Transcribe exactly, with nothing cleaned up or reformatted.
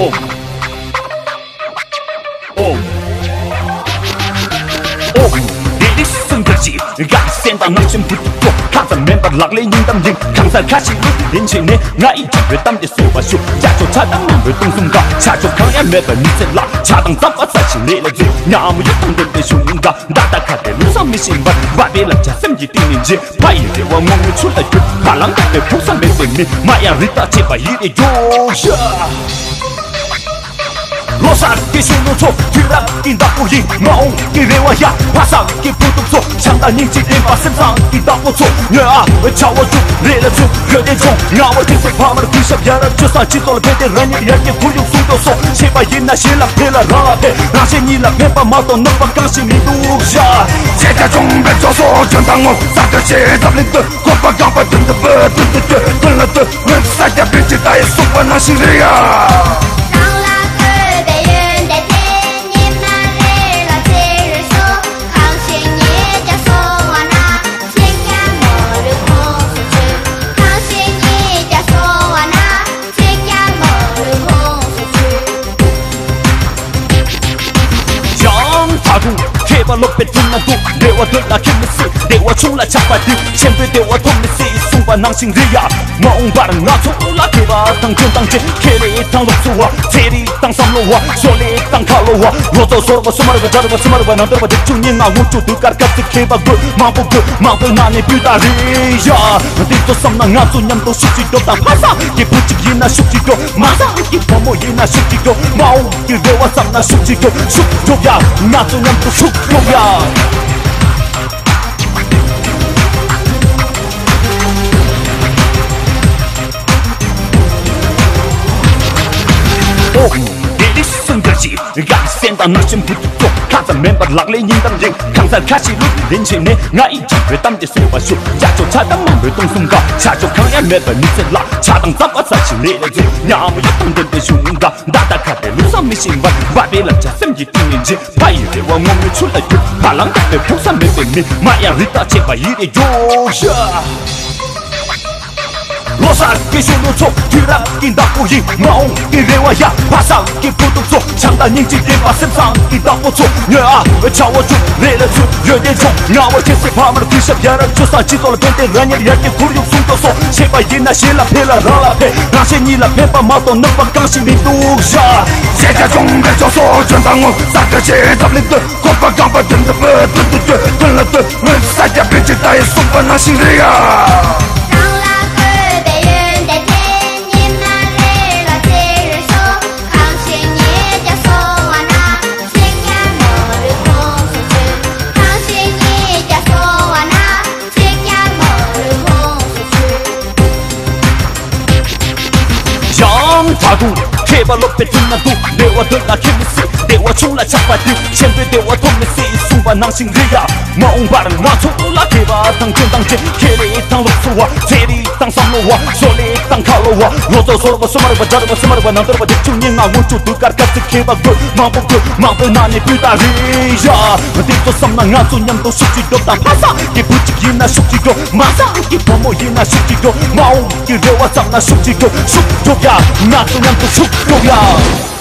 ཨོམ། ཨོམ། ཨོམ། དེ་རིགས་སུ་འདུ་ཞིང་། ག་སེམས་དང་ནང་བཞིན་བུ་ཐུག་ཁོ། ཁ་ཙམ་མིན་པར་ལག་ལེན་སྙིང་གཏམ་ཡིན། གང་ཟག་ཁ་ཅིག་ལུས་ལེན་བྱས་ནས། ང་ཡི་འཇིགས་པའི་གཏམ་དེ་གསོལ་བ་ཞུ། ཅ་ཅོ་ཆ་དང་མང་པོའི་སྟོང་གསུམ་ག་ཆ་ཅོ་གང་ཡང་མེད་པའི་མི་ཚེ་ལ། ཆ་དང་རྩམ་པ་ཟ་ཞིང་ལས་ལ་འཛུལ། ཉམས་མྱོང་དང་ལྡན་པའི་གཞུང་འགའ། ད་ལྟ་ཁ་བརྡའི་ལུགས་བཟང་མི་ཤེས་པར། འབའ་པའི་ལབ་བྱ་སེམས་ཀྱི་གཏིང་ནས་འཇིགས། ཕ་ཡི་རེ་བ་ངོ་མའི་ཚུལ་ལ་གྱུར། ཧ་ལམ་འདས་པའི་ཕུགས་བསམ་མེད་པའི་མི། མ་ཡང་རི་དྭགས་བྱེད་པ་ཡི་རེ་རྒྱུ་ཡ། ལོ་གསར་གྱི་གཞོན་ནུ་ཚོ། དུས་རབས་ཀྱི་བདག་པོ་ཡིན། མ་འོངས་ཀྱི་རེ་བ་ཡ། ཕ་བཟང་གི་བུ་ཕྲུག་ཚོ། བྱམས་དང་སྙིང་རྗེ་ལྡན་པ། སེམས་བཟང་གི་བདག་པོ་ཚོ། ཉོན་ཨ་བྱ་བ་བཅུག་རེ་ལ་བཅུག་ཡོད་དེ་ཆུང་ང་བ་དེ་ཚེ་ཕ་མར་གུས་ཞབས་ཡ་རབས་ཆོས་བཟང་སྤྱི་ཚོགས་ལ་ཕན་བདེ་རང་ཉིད་ཡར་རྒྱས་ཁོར་ཡུག་སྲུང་སྐྱོབ་སོགས། ཤེས་པ་ཡིན་ན་གཞན་ལ་ཕན་ལ་རང་ལ་ཕན། རང་གཞན་གཉིས་ལ་ཕན་པ་མ་གཏོགས་གནོད་པ་གང་ཞིག་མི་འདུག་ཤ། ཆེ་ཆ་ཆུང་བའི་ཚོགས་གཙོ་འཇོན་ཐང་ངོ་ས་ཏོ་ཆེ་ཐབས་ལེགས་འདོད། བཀོད་པ་གང་པ་དོན་དུ་འབོད། དོན་དུ་བསྐྱོད། དོན་ལ་ལྟོས། འོད་ས་རྒྱ་བོད་ཀྱི་ད་ཡི་གསུངས་པ་ནང་བཞིན་རེད་ཡ། གང་ལ་བཀོད་པའི་ཡོན་ཏན་དེ། ཉི་མ་རེ་ལ་ཚེ་རུ་ཤོག་གང་ཞིག་ཉིད་ཀྱང་སོང་བ་ན། ཚིག་ཀྱང་མ་ལུས་ཁོང་དུ་ཆུད། གང་ཞིག་ཉིད་ཀྱང་སོང་བ་ན། ཚིག་ཀྱང་མ་ལུས་ཁོང་དུ་ཆུད། ཡང་ད་དུང་མཁས་པ་སློབ་པའི་མཐུན་ན་འདུག་བདེ་བ་འདོད་ལ་ཁྱད་མི་སྲིད། བདེ་བ་ཆུང་ལ་ཆགས་པ་འདི། ཆེན་པོའི་བདེ་བ་ཐོབ་མི་སྲིད་གསུངས་པ་ནང་བཞིན་རེད་ཡ། མ་འོངས་པར་ང་ཚོ་ལ་དགེ་བ་དང་སྐྱོན་དང་བཅས། ཁེ་ལས་དང་ལོག་འཚོ་བ། ཚན་རིག་དང་བསམ་བློ་བ། ཞོར་ལས་དང་ཁ་ལོ་བ། ལོ་ཚོད་སོར་བ་སུ་མ་རུ་བ་འདྲ་རུ་བ་སུ་མ་རུ་བ་ནང་དོར་བ་དེ་བཅུ་གཉིས་ལྔ་དགུ་བཅུ་དུས་སྐར་སྐབས་ཚིག་མཁས་པ་དགོས་མང་པོ་དགོས་མང་པོའི་ནང་ནས་སྤུས་དག་རེད་ཡ། འདི་ཚོ་བསམ་ན་ང་ཚོ་མཉམ་དུ་ཤུགས་ཅིག་རྒྱོབ་དང་། ཕ་བཟང་གི་བུ་གཅིག་ཡིན་ན་ཤུགས་ཅིག་རྒྱོབ། མ་བཟང་གི་བུ་མོ་ཡིན་ན་ཤུགས་ཅིག་རྒྱོབ། མ་འོངས་ཀྱི་རེ་བ་བསམ་ན་ཤུགས་ཅིག་རྒྱོབ། ཤུགས་རྒྱོབ་ཡ། ང་ཚོ་མཉམ་དུ་ཤུགས་རྒྱོབ་ཡ། ཨོ། དེ་རིགས་སུ་འདུ་ཞིང་། ག་སེམས་དང་ནང་བཞིན་བུ་ཐུག་ཁ་ཙམ་མིན་པར་ལག་ལེན་སྙིང་གཏམ་ཡིན། གང་ཟག་ཁ་ཅིག་ལུས་ལེན་བྱས་ནས། ང་ཡི་འཇིགས་པའི་གཏམ་དེ་གསོལ་བ་ཞུ། ཅ་ཅོ་ཆ་དང་མང་པོའི་སྟོང་གསུམ་ག་ཆ་ཅོ་གང་ཡང་མེད་པའི་མི་ཚེ་ལ། ཆ་དང་རྩམ་པ་ཟ་ཞིང་ལས་ལས་འཛུལ། ཉམས་མྱོང་དང་ལྡན་པའི་གཞུང་འགའ། ད་ལྟ་ཁ་བརྡའི་ལུགས་བཟང་མི་ཤེས་པར། འབའ་པའི་ལབ་བྱ་སེམས་ཀྱི་གཏིང་ནས་འཇིགས། ཕ་ཡི་རེ་བ་ངོ་མའི་ཚུལ་ལ་གྱུར། ཧ་ལམ་འདས་པའི་ཕུགས་བསམ་མེད་པའི་མི། མ་ཡང་རི་དྭགས་བྱེད་པ་ཡི་རེ་རྒྱུ་ཡ། ལོ་གསར་གྱི་གཞོན་ནུ་ཚོ། དུས་རབས་ཀྱི་བདག་པོ་ཡིན། མ་འོངས་ཀྱི་རེ་བ་ཡ། ཕ་བཟང་གི་བུ་ཕྲུག་ཚོ། བྱམས་དང་སྙིང་རྗེ་ལྡན་པ། སེམས་བཟང་གི་བདག་པོ་ཚོ། ཉོན་ཨ་བྱ་བ་བཅུག་རེ་ལ་བཅུག་ཡོན་ཏན་ཆུང་ང་བ་ཁྱེད་ཚོའི་ཕ་མར་གུས་ཞབས་ཡ་རབས་ཆོས་བཟང་སྤྱི་ཚོགས་ལ་ཕན་བདེ་རང་ཉིད་ཡར་རྒྱས་ཁོར་ཡུག་སྲུང་སྐྱོབ་སོགས། ཤེས་པ་ཡིན་ན་གཞན་ལ་ཕན་ལ་རང་ལ་ཕན། རང་གཞན་གཉིས་ལ་ཕན་པ་མ་གཏོགས་གནོད་པ་གང་ཞིག་མི་འདུག་ཤ། ཤེས་བྱ་སྦྱོང་བའི་ཕྱོགས་སུ་འཇོན་ཐང་ངོ་ས་ཀ་ཆེ་ཐབས་ལེགས་འདོད། བཀོད་པ་གང་པ་དོན་དུ་འབོད། དོན་དུ་བསྐྱོད། དོན་ལ་ལྟོས། འོད་ས་རྒྱ་བོད་ཀྱི་ད་ཡི་གསུངས་པ་ནང་བཞིན་རེད་ཡ། གང་ལ་བཀོད་པའི་ཡོན་ཏན་དེ། ཉི་མ་རེ་ལ་ཚེ་རུ་ཤོག་གང་ཞིག་ཉིད་ཀྱང་སོང་བ་ན། ཚིག་ཀྱང་མ་ལུས་ཁོང་དུ་ཆུད། གང་ཞིག་ཉིད་ཀྱང་སོང་བ་ན། ཚིག་ཀྱང་མ་ལུས་ཁོང་དུ་ཆུད། ཡང་ད་དུང་མཁས་པ་སློབ་པའི་མཐུན་ན་འདུག་བདེ་བ་འདོད་ལ་ཁྱད་མི་སྲིད། བདེ་བ་ཆུང་ལ་ཆགས་པ་འདི། ཆེན་པོའི་བདེ་བ་ཐོབ་མི་སྲིད་གསུངས་པ་ནང་བཞིན་རེད་ཡ། མ་འོངས་པར་ང་ཚོ་ལ་དགེ་བ་དང་སྐྱོན་དང་བཅས། ཁེ་ལས་དང་ལོག་འཚོ་བ། ཚན་རིག་དང་བསམ་བློ་བ། ཞོར་ལས་དང་ཁ་ལོ་བ། ལོ་ཚོད་སོར་བ་སུ་མ་རུ་བ་འདྲ་རུ་བ་སུ་མ་རུ་བ་ནང་དོར་བ་དེ་བཅུ་གཉིས་ལྔ་དགུ་བཅུ་དུས་སྐར་སྐབས་ཚིག་མཁས་པ་དགོས་མང་པོ་དགོས་མང་པོའི་ནང་ནས་སྤུས་དག་རེད་ཡ། འདི་ཚོ་བསམ་ན་ང་ཚོ་མཉམ་དུ་ཤུགས་ཅིག་རྒྱོབ་དང་། ཕ་བཟང་གི་བུ་གཅིག་ཡིན་ན་ཤུགས་ཅིག་རྒྱོབ། མ་བཟང་གི་བུ་མོ་ཡིན་ན་ཤུགས་ཅིག་རྒྱོབ། མ་འོངས་ཀྱི་རེ་བ་བསམ་ན་ཤུགས་ཅིག་རྒྱོབ། ཤུགས་རྒྱོབ་ཡ། ང་ཚོ་མཉམ་དུ་ཤུགས་རྒྱོབ་ཡ།